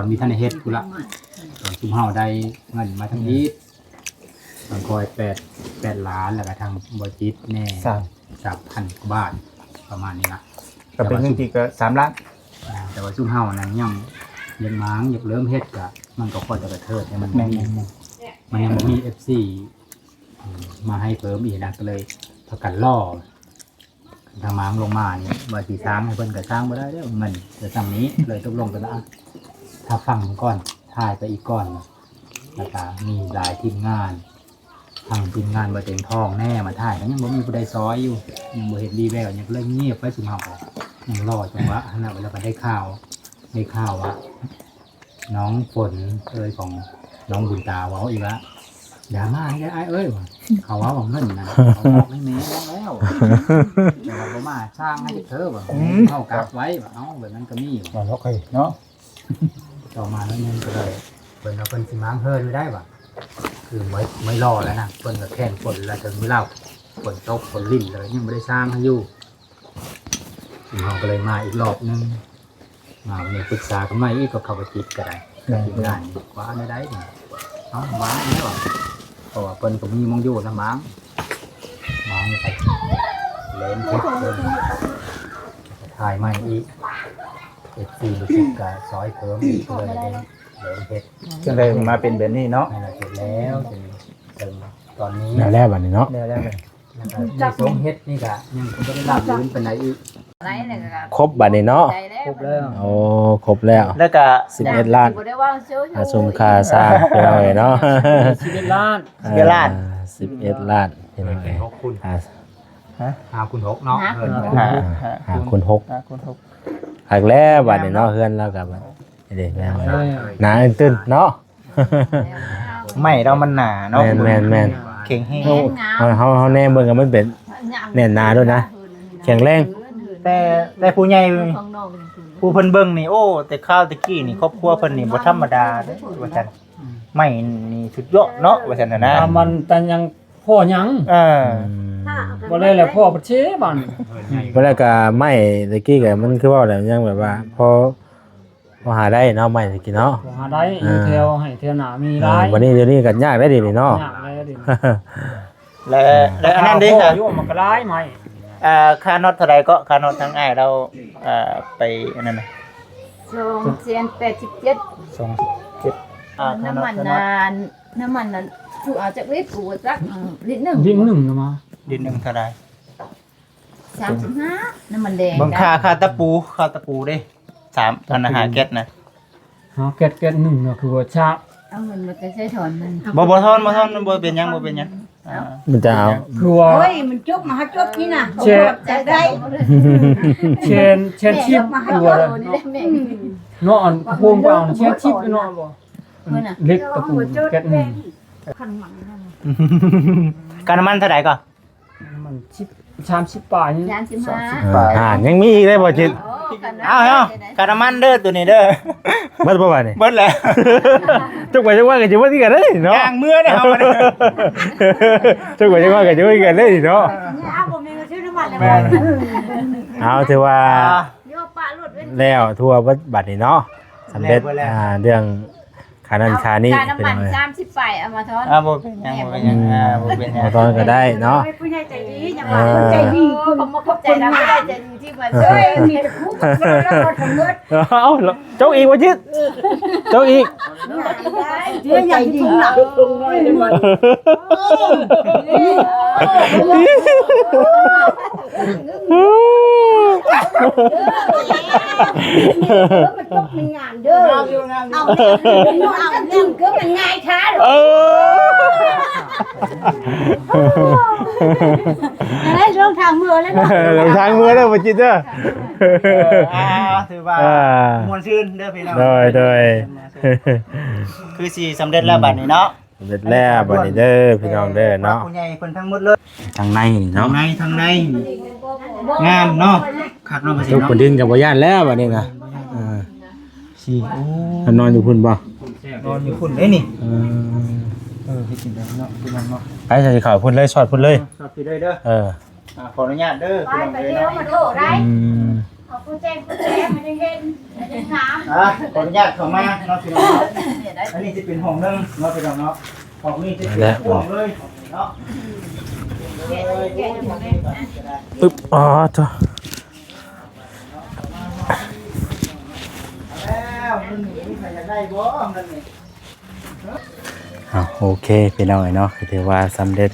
ອນມີທັນໄດ້ເຮັດພຸ້ນລະ ຕອນຊຸມເຮົາໄດ້ເງິນມາທຳອິດ ທາງຂ້ອຍແປດ ແປດລ້ານ ແລ້ວກໍທາງບໍ່ຈິດແດ່ ສາມ ສາມພັນກວ່າບາດ ປະມານນີ້ລະ ກໍເປັນເງິນກີບກໍສາມລ້ານ ອ່າ ແຕ່ວ່າຊຸມເຮົານັ້ນຍັງ ຍັງມາງ ຍັງເລີ່ມເຮັດ ກໍມັນກໍພໍຈະກະເທີດ ແຕ່ມັນ ແມ່ນໆໆ ມັນຍັງບໍ່ມີເອັຟຊີ ມາໃຫ້ເພີ່ມອີກນະ ກໍເລີຍພາກັນລໍ ທາງມາງລົງມານີ້ ວ່າຊິສ້າງໃຫ້ເພິ່ນກໍສ້າງບໍ່ໄດ້ແລ້ວ ເງິນກໍສ່ຳນີ້ ເລີຍຕົກລົງກັນວ່າ ອ່ະ ຖ້າຟັງກ່ອນ ຖ່າຍໄປອີກກ່ອນ ແລ້ວກະມີຫຼາຍທີມງານ ທັງທີມງານບໍ່ເຕັງທອງແນ່ມາຖ່າຍ ກໍຍັງບໍ່ມີຜູ້ໃດຊ່ອຍຢູ່ ຍັງບໍ່ເຫັນວີແວວຫຍັງ ກໍເລີຍງຽບໄປ ຊຸມເຮົາກໍຍັງລໍຈັງຫວະຫັ້ນນະ ແລ້ວກໍໄດ້ຂ່າວ ໄດ້ຂ່າວວ່າ ນ້ອງຝົນເອີຍ ຂອງນ້ອງບຸນຕາເວົ້າອີກວ່າ ຢ່າມາເດີອ້າຍເອີຍ ວ່າ ເຂົາເວົ້າວ່າເງິນນະ ເຂົາບອກໃຫ້ແມ່ແລ້ວ ແຕ່ວ່າບໍ່ມາ ຊ່າງໃຫ້ເທີວ່າ ອືມ ເຮົາກັກໄວ້ວ່າ ເອົ້າ ແບບນັ້ນກໍມີ ວ່າເນາະ ເອີຍເນາະ ຕໍ່ມາໜ້ອຍໜຶ່ງກໍເລີຍ ເພິ່ນວ່າເພິ່ນຊິມ້າງເຮືອນໄວ້ໄດ້ວ່າ ຄືໄວ້ ໄວ້ລໍແລ້ວນະ ເພິ່ນກໍແຂ່ງຝົນແລ້ວ ເຖິງເວລາຝົນຕົກຝົນລິນແລ້ວ ຍັງບໍ່ໄດ້ສ້າງໃຫ້ຢູ່ ເຮົາກໍເລີຍມາອີກລອບໜຶ່ງ ມາເພິ່ນປຶກສາກັນໃໝ່ອີກ ກໍເຂົ້າໄປຕິດກໍໄດ້ ແມ່ນ ທີມງານວ່າແນວໃດ ເອົາມາແລ້ວ ເພາະວ່າເພິ່ນກໍມີໝ່ອງຢູ່ນະ ມ້າງ ມ້າງໄປເລີຍ ເພິ່ນ ຖ່າຍໃໝ່ອີກ ເອັຟຊີ ຮູ້ສຶກກະຊ່ອຍເພີ່ມອີກ ກໍເລີຍໄດ້ເລີ່ມເຮັດ ຈຶ່ງໄດ້ມາເປັນແບບນີ້ເນາະ ແມ່ນແລ້ວ ເຮັດແລ້ວ ຈົນເຖິງຕອນນີ້ ແລ້ວແລ້ວບັດນີ້ເນາະ ແລ້ວແລ້ວບັດນີ້ ແລ້ວກໍໃນຊ່ວງເຮັດນີ້ກະຍັງບໍ່ໄດ້ລາບລື່ນປານໃດອີກ ຄົບບັດນີ້ເນາະ ຄົບແລ້ວ ໂອ້ ຄົບແລ້ວ ແລ້ວກະສິບເອັດລ້ານ ຄ່າຊຸມຄ່າສ້າງ ພີ່ນ້ອງເອີຍເນາະ ສິບເອັດລ້ານ ສິບເອັດລ້ານ ອ່າ ສິບເອັດລ້ານ ພີ່ນ້ອງເອີຍ ອ່າ ຮະ ຫ້າຄູນຫົກເນາະ ຫ້າ ເອີ ຫ້າ ຄູນຫົກ ຫ້າຄູນຫົກ ຫ້າຄູນຫົກ ຄັກແລ້ວບັດນີ້ເນາະ ເຮືອນລາວກໍບັດ ເດ້ ໜາຕື່ນເນາະ ໄມ້ລາວມັນໜາເນາະ ແມ່ນໆໆ ແຂງແຮງ ເຮົາ ເຮົາ ເຮົາແນມເບິ່ງກໍມັນເປັນແໜ້ນໜາໂລດນະ ແຂງແຮງ ແຕ່ ແຕ່ຜູ້ໃຫຍ່ ຜູ້ເພິ່ນເບິ່ງນີ້ ໂອ້ ແຕ່ຄາວແຕ່ກີ້ນີ້ ຄອບຄົວເພິ່ນນີ້ບໍ່ທຳມະດາເດ້ ວ່າຊັ້ນ ໄມ້ນີ້ສຸດຍອດເນາະ ວ່າຊັ້ນນະ ອ່າ ມັນແຕ່ຍັງພໍຍັງ ເອີ ອືມ ບໍ່ແລ້ວແຫຼະ ພໍປະເທດບາດນີ້ ບໍ່ແລ້ວກໍໄມ້ແຕ່ກີ້ກໍມັນຄືເວົ້າແຫຼະ ຍັງແບບວ່າພໍ ພໍຫາໄດ້ເນາະ ໄມ້ຕະກີ້ເນາະ ພໍຫາໄດ້ ເອີ ຢູ່ແຖວໄຮ່ແຖວນາມີຫຼາຍ ເອີ ບັດນີ້ດຽວນີ້ກໍຍາກໄດ້ດຽວນີ້ເນາະ ຍາກໄດ້ດຽວນີ້ ແລະ ແລະອັນນັ້ນເດ້ ຄ່າ ຢູ່ມັນກໍຫຼາຍໄມ້ ເອີ ຄ່ານັອດເທົ່າໃດເກາະ ຄ່ານັອດທາງອ້າຍລາວ ເອີ ໄປອັນນັ້ນນະ ສອງແສນແປດສິບເຈັດ ສອງແສນແປດສິບເຈັດ ອ່າ ນ້ຳມັນນັ້ນ ນ້ຳມັນນັ້ນ ຖືເອົາຈັກລິດ ກູບໍ່ຈັກ ລິດໜຶ່ງ ລິດໜຶ່ງນະມາ ລິດໜຶ່ງເທົ່າໃດ? ສາມສິບຫ້າ ນ້ຳມັນແດງ ເບິ່ງຄ່າ ຄ່າຕະປູ ຄ່າຕະປູເດ້ ສາມ ອັນນັ້ນ ຫາແກັດນະ ຫາແກັດ ແກັດໜຶ່ງນະ ຄືວ່າຊາກ ເອົາເງິນມາແຕ່ໃສຖອນມັນ ບໍ່ ບໍ່ຖອນ ບໍ່ຖອນ ມັນບໍ່ເປັນຫຍັງ ບໍ່ເປັນຫຍັງ ອ່າ ມັນຈະເອົາ ຄືວ່າ ໂອ້ຍ ມັນຈົບມາຫາຈົບນີ້ນະ ເຊ ຂອບໃຈໄດ້ ແສນ ແສນສິບ ຄືວ່າ ເນາະ ອັນໂຄງເກົ່າແສນສິບເນາະ ບໍ່ ເຫຼັກຕະປູແກັດໜຶ່ງ ຄ່ານ້ຳມັນເທົ່າໃດກໍ? ມັນສິບ ສາມສິບປາຍນີ້ ສາມສິບຫ້າ ອ່າ ຍັງມີອີກເດ້ບໍ່ຈິດ ເອົາ ເອົາ ຄ່ານ້ຳມັນເດີ ໂຕນີ້ເດີ ເບິດບໍ່ບາດນີ້? ເບິດແລ້ວ ຈົກໄປຈົກມາກໍຊິເບິດຄືກັນເດ້ເນາະ ຍ່າງເມືອເດ້ເຮົາ ຈົກໄປຈົກມາກໍຊິເບິດຄືກັນເດ້ເນາະ ເອົາ ບໍ່ມີເງິນຊື້ນ້ຳມັນແລ້ວ ແມ່ນ ເອົາ ຖືວ່າ ອ່າ ແລ້ວທົ່ວເບິດບາດນີ້ເນາະ ສຳເລັດ ແລ້ວ ອ່າ ເລື່ອງ ຄ່ານັ້ນຄ່ານີ້ ຄ່ານ້ຳມັນ ພີ່ນ້ອງເອີຍ ສາມສິບປາຍ ເອົາມາທອນ ອ່າ ບໍ່ເປັນຫຍັງ ບໍ່ເປັນຫຍັງ ອ່າ ບໍ່ເປັນຫຍັງ ບໍ່ທອນກໍໄດ້ເນາະ ຜູ້ໃຫຍ່ໃຈດີ ຍັງວ່າ ເອີ ໃຈດີ ຂອບໃຈນຳຜູ້ໃຫຍ່ໃຈດີທີ່ມາຊ່ວຍ ມີແຕ່ຜູ້ຄົນລາວທັງໝົດ ເອົ້າ ຈົກອີກບໍ່ຈິດ ຈົກອີກ ເອີ ໃຈດີ ມັນຕົກມັນງາມເດີ ງາມຢູ່ ງາມຢູ່ ເອົາແນ່ ເອົາແນ່ ຄືມັນງ່າຍແທ້ ເອີ ໄດ້ລົງທາງເມືອແລ້ວເນາະ ລົງທາງເມືອແລ້ວບໍ່ຈິດເດີ ເອີ ອ່າ ຖືວ່າ ອ່າ ມ່ວນຊື່ນເດີພີ່ນ້ອງ ໂດຍ ໂດຍ ຄືຊິສຳເລັດແລ້ວບັດນີ້ເນາະ ເຮັດແລ້ວບັດນີ້ເດີພີ່ນ້ອງເດີເນາະ ຜູ້ໃຫຍ່ເພິ່ນທັງໝົດເລີຍ ທາງໃນນີ້ເນາະ ທາງໃນ ທາງໃນ ງາມເນາະ ຄັກເນາະ ຕົກພື້ນດິນກໍບໍ່ຢ້ານແລ້ວບັດນີ້ນະ ເອີ ຊິ ໂອ້ ນອນຢູ່ພຸ້ນບໍ່ ນອນຢູ່ພຸ້ນເດ້ນີ້ ເອີ ເອີ ເຮັດຈັ່ງໃດເນາະ ພີ່ນ້ອງເນາະ ໄປ ຊິເຂົ້າພຸ້ນເລີຍ ຊອດພຸ້ນເລີຍ ຊອດພີ້ເລີຍເດີ ເອີ ອ່າ ຂໍອະນຸຍາດເດີ ໄປ ພີ່ນ້ອງເດີເນາະ ໄປເດີ ມາໂທດໄດ້ ອືມ ເອົາຜູ້ແຈ້ງ ຜູ້ແຈ້ງມາເຮັດ ອ່າ ຂໍອະນຸຍາດເຂົ້າມາເນາະ ພີ່ນ້ອງເນາະ ອັນນີ້ຊິເປັນຫ້ອງໜຶ່ງເນາະ ພີ່ນ້ອງເນາະ ຫ້ອງນີ້ຊິເປັນຫ້ອງເລີຍເນາະ ປຶບ ອໍ ໂທ້ ແລ້ວ ເງິນນີ້ມີໃຜຢາກໄດ້ບໍ່ ເງິນນີ້? ອ່າ ໂອເຄ ພີ່ນ້ອງເອີຍເນາະ ກໍຖືວ່າສຳເລັດ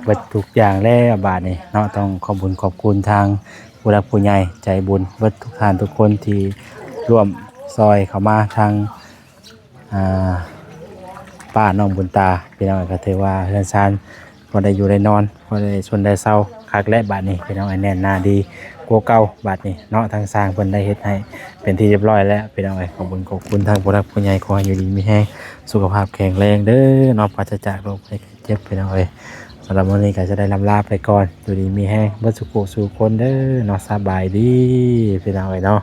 ເບິດທຸກຢ່າງແລ້ວບາດນີ້ເນາະ ຕ້ອງຂອບບຸນຂອບຄຸນທາງຜູ້ຫຼັກຜູ້ໃຫຍ່ໃຈບຸນເບິດທຸກທ່ານທຸກຄົນທີ່ຮ່ວມຊ່ອຍເຂົ້າມາ ທາງ ອ່າ ປ້ານ້ອງບຸນຕາ ພີ່ນ້ອງເອີຍ ກໍຖືວ່າເຮືອນຊານພໍໄດ້ຢູ່ໄດ້ນອນ ພໍໄດ້ຊົນໄດ້ເຊົາຄັກແລ້ວ ບາດນີ້ພີ່ນ້ອງເອີຍ ແໜ້ນໜາດີກວ່າເກົ່າບາດນີ້ເນາະ. ທາງຊ່າງເພິ່ນໄດ້ເຮັດໃຫ້ເປັນທີ່ຮຽບຮ້ອຍແລ້ວ ພີ່ນ້ອງເອີຍ. ຂອບຄຸນ ຂອບຄຸນທາງຜູ້ຫຼັກຜູ້ໃຫຍ່ ຂໍໃຫ້ຢູ່ດີມີແຮງ ສຸຂະພາບແຂງແຮງເດີເນາະ ປາສະຈາກໂລກໄພໄຂ້ເຈັບ ພີ່ນ້ອງເອີຍ. ສຳລັບມື້ນີ້ກໍຈະໄດ້ລ່ຳລາໄປກ່ອນ ຢູ່ດີມີແຮງເບິດສູ່ຜູ້ສູ່ຄົນເດີເນາະ. ສະບາຍດີ ພີ່ນ້ອງເອີຍເນາະ.